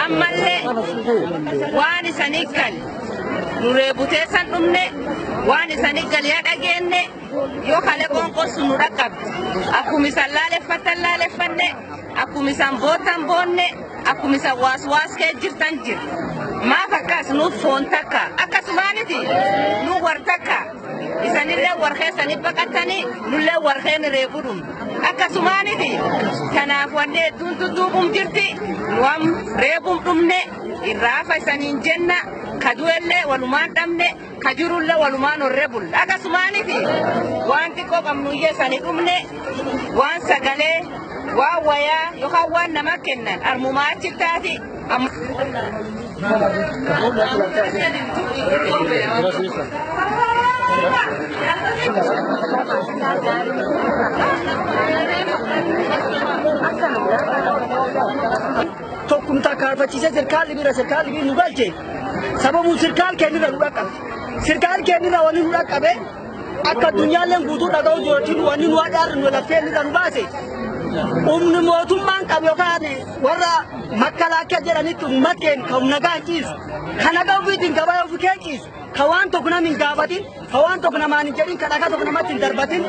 Ammallee waan isanii gale nu reebutee san dhumne waan isanii gale yaa dhageenne yoo kale qoonqoo nu dhaqqabde akkuma isan laaleffattan laaleffanne akkuma isan boottan boonne akkuma isan waas waas kee jirtan jira. Maaf akkas nuuf foon takka akkasumaaniti nu war takka isanillee warqee sanii baqatanii nullee warqeen reebu dhumne akkasumaaniti kanaaf wanni hedduun dudduubum jirti nu am reebum dhumne irraafa isaniin jenna kadu'ellee walumaan dhabne kajirullee walumaan horree bulla akkasumaaniti waan xiqqoo qabnuyyee isanii dhumne waan sagalee waan wayaa yookaan waan nama kennan armumaa achi taati. Tokkumtaa kaarfachiisee sirkaalli bira sirkaalli bira nu galche sababuu sirkaal kennirra nu dhaqqabe sirkaal kennirra wanni nu dhaqqabe akka addunyaalleen guutuu dhaga'u jiraatiin wanni nu hadhaarri nu laftee irra nu baase humni mootummaan qabu yookaan warra makkalaakkaa jedhanitti uummata keenya kan nagaa ciisu kan nagaa ofiitiin gabaa ofii kee ciisu kan waan tokko nama hin gaafatin kan waan tokko namaan hin jedhin kan dhagaa tokko namatti hin darbatin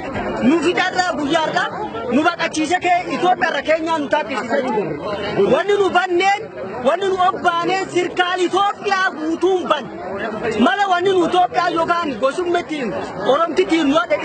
nu fidarraa guyyaarraa nu baqachiise kee Itoophiyaarra keenyaa nu taakkisiise jiru. Wanni nu banneen wanni nu obbaaneen sirkaal Itoophiyaa guutuun ban mala wanni nu Itoophiyaa yookaan gosummattiin Oromtittiin nu adda.